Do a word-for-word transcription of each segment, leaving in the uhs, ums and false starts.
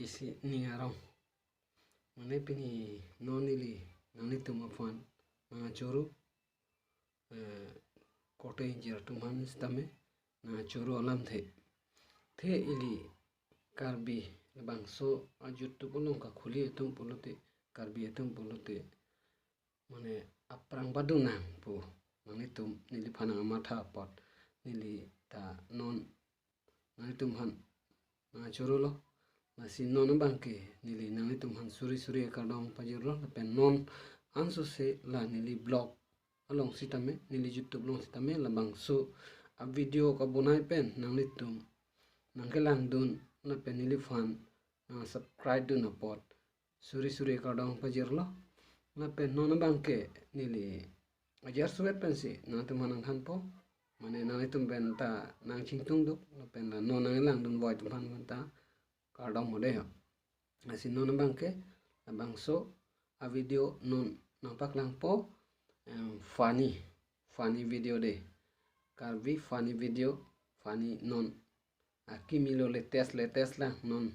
Isi ning arong. Mane pini non neli nanglitum aphan nangchoro, eh, korte ingjir atum aphan sitame nangchoro alamthe. The ili Karbi labangso a-YouTube along kakhuli atum pulote, Karbi atum pulote, mane aphrang padu nang pu nanglitum neliphan nangmatha apot neli ta non nanglitum aphan nangchorolo. Lasi non abangke neli nanglitum aphan suri suri akardom pajirlo, lapen non ansose la neli blog along sitame, neli YouTube along sitame labangso a-video kabonai pen nanglitum nangkelangdun lapen neliphan nang subscribe dun apot suri suri akardom pajirlo. Lapen non abangke neli ajar suet pensi nangtum aphan nangthanpo. Mane nanglitum pen ta nangchingtungduk, lapen la non nanglangdun voi atum aphan ta kardom mo dei ho. Lasi non abangke labangso a-video non nangpaklangpo, em, funny, funny video dei. Karbi funny video, funny non. Akimi lo latest, latest lang non.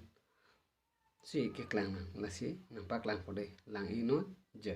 Si keklang nang, lasi nangpaklangpo dei, lang-i non je.